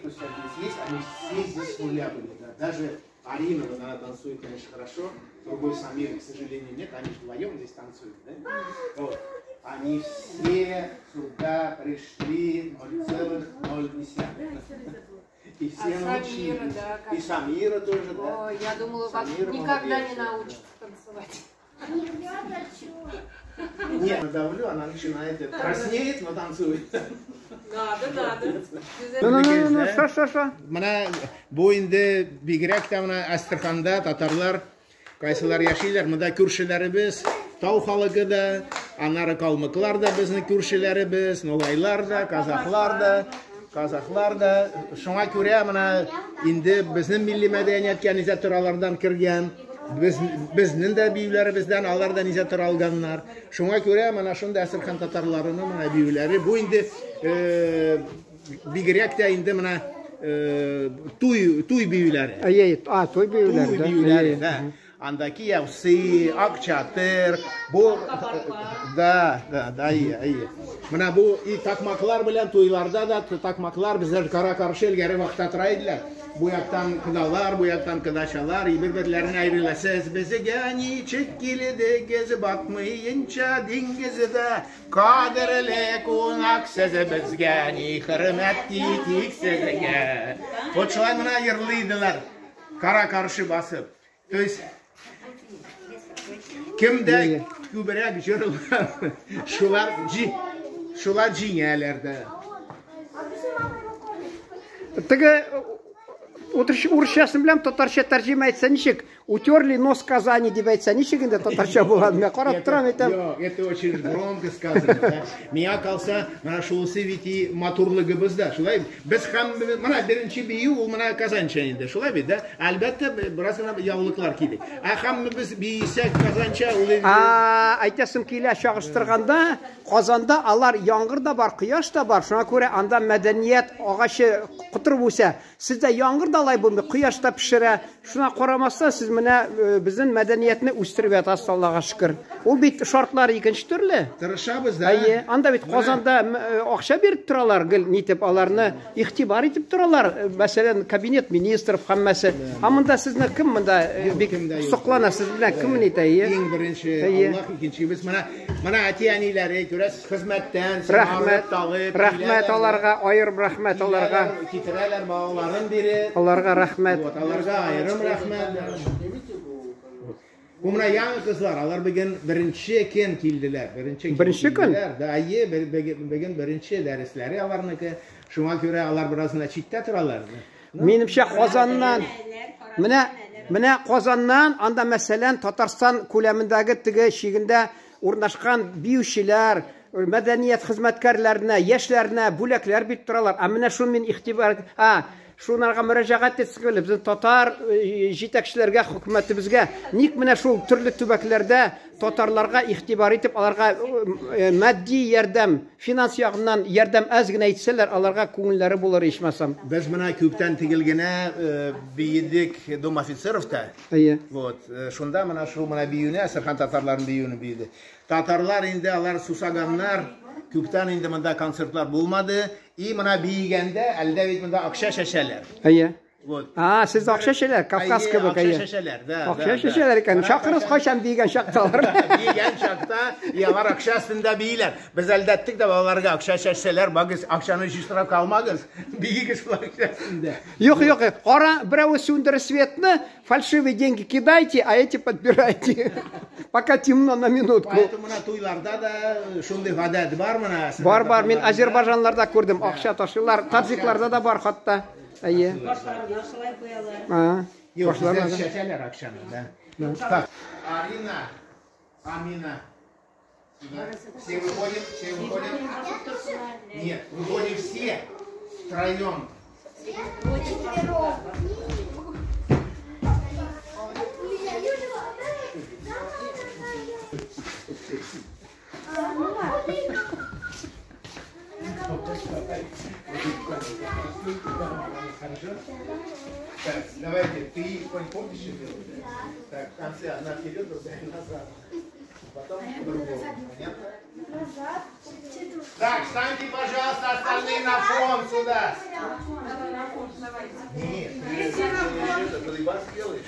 кто сейчас здесь есть, они все здесь с нуля были. Да? Даже Арина, вот она танцует, конечно, хорошо. Другой Самиры, к сожалению, нет. Они же вдвоем здесь танцуют. Да? Вот. Они все сюда пришли 0,0. И все а научились. Самира, да, и Самира тоже, да. О, я думала, вас Самира никогда молодец, не научат танцевать. Нет, надавлю, она начинает, краснеет, но танцует. Надо, надо. Ну, что, что, что? Менә бу инде бигрәк тә менә Әстерханда татарлар кайсылар яшиләр, монда күршеләребез, тау халкы да, аннары калмыклар да безнең күршеләребез, ногайлар да, казахлар да, казахлар да. Шуңа күрә менә инде безнең милли мәдәнияткә ничәдер алардан кергән, безнең дә биюләребездән алар да ничәдер алганнар. Шуңа күрә менә шунда Әстерхан татарларының менә биюләре бу инде бигрәк тә инде менә туй биюләре. Әйе, а, туй биюләре. Туй биюләре, да. Анда кияүсе, акчатыр, бу да, да, да, әйе, әйе. Менә бу и такмаклар белән туйларда да такмаклар безләр кара-каршы элгәре вакытта тора иделәр. Бу яктан кодалар, бу яктан кодачалар, и бер-берләрен аерыла. Сез безгә ничек килдегез, батмыйынча диңгездә, кадерле кунак сез безгә, ни хөрмәт итик сезгә. Вот шулай менә йырлыйдылар, кара-каршы басып. То есть кемдә күбрәк җырлар, шулар җиңәләр дә. Теге урысчасын беләм, татарча тәрҗемә итсә ничек? Утерли нос Казани дип әйтсә ничек инде татарча була? Мен карап торам әйтәм. Юк, это очень громко сказано. Да? Миңа калса, менә шунысы бит и матурлыгыбыз да. Шулай без һәм менә беренче бию ул менә Казанча инде. Шулай бит, да? Әлбәттә, бераз гына яулыклар кидек. Ә һәм без биесәк Казанча ул инде. А, әйтәсем килә, чагыштырганда Казанда алар яңгыр да бар, кояш та бар. Шуңа күрә анда мәдәният агачы котырып үсә. Сездә яңгыр да алай булмый, кояш та пешерә. Шуңа карамастан сез менә безнең мәдәниятне үстереп ятасыз, Аллага шөкер. Ул бит шартлар икенче төрле. Тырышабыз да. Әйе, анда бит Казанда акча биреп торалар, гел нитеп аларны игътибар итеп торалар. Мәсәлән, кабинет министров һәммәсе. Ә монда сезне кем монда бик соклана, сез белән кем нитә? Әйе. Иң беренче Аллаһ, икенче без менә менә әти-әниләре күрәсез, хезмәттән, рәхмәт, рәхмәт аларга, аерым рәхмәт аларга. Китерәләр балаларын бире. Аларга рәхмәт. Вот, аларга аерым рәхмәт. Бу менә яңа кызлар, алар бүген беренче көн килделәр. Беренче көн? Да, әйе, бүген беренче дәресләре аларныкы. Шуңа күрә алар бераз гына читтә торалар. Минемчә Казаннан менә Казаннан анда мәсәлән Татарстан күләмендәге теге чигендә урнашкан биючеләр, мәдәният хезмәткәрләренә, яшьләренә бүләкләр биреп торалар. Ә менә шуны мин игътибар, шунарга мөрәҗәгать итсек әле, безнең татар җитәкчеләргә, хөкүмәтебезгә, ник менә шул төрле төбәкләрдә татарларга игътибар итеп, аларга матди ярдәм, финанс ягыннан ярдәм әз генә итсәләр, аларга күңелләре булыр ичмасам. Без менә күптән түгел генә биедек Дом офицеровта. Әйе. Вот, шунда менә шул менә биюне, Әстерхан татарларының биюен биеде. Татарлар инде алар сусаганнар, күптән инде монда концертлар булмады. И менә биегәндә әлдә бит монда акча чәчәләр. Әйе. Вот. А, сез акча чәчәләр, Кавказ кебек, әйе. Акча чәчәләр, да. Акча чәчәләр икән. Чакырыгыз кайчан биегән чакта алар. Биегән чакта, и алар акча өстендә бииләр. Без әлдәттек дә балаларга акча чәчсәләр, багыз акчаны җыштырып калмагыз. Биегез шул акча өстендә. Юк, юк, кара, берәү сүндерә светны, фальшивые деньги кидайте, а эти подбирайте. Пока темно на минутку. Поэтому менә туйларда да шундый гадәт бар менә. Бар, бар, мин Азербайҗанларда күрдем, акча ташыйлар, таджикларда да бар хатта. Әйе. Башларына шулай куялар. Юк, Башларына бездә чәчәләр акчаны, да. Так. Арина, Амина. Сюда. Все выходим, все выходим. Нет, выходим все втроем. Хорошо? Так, давайте, ты помнишь, что делать? Да? Так, в конце одна вперед, другая назад. Потом по-другому. Понятно? Назад. Так, встаньте, пожалуйста, остальные на фон сюда. Нет, ты улыбаться делаешь.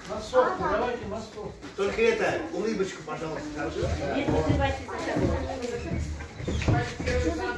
Массовку, давайте массовку. Только это, улыбочку, пожалуйста, хорошо? Нет, вызывайте за собой.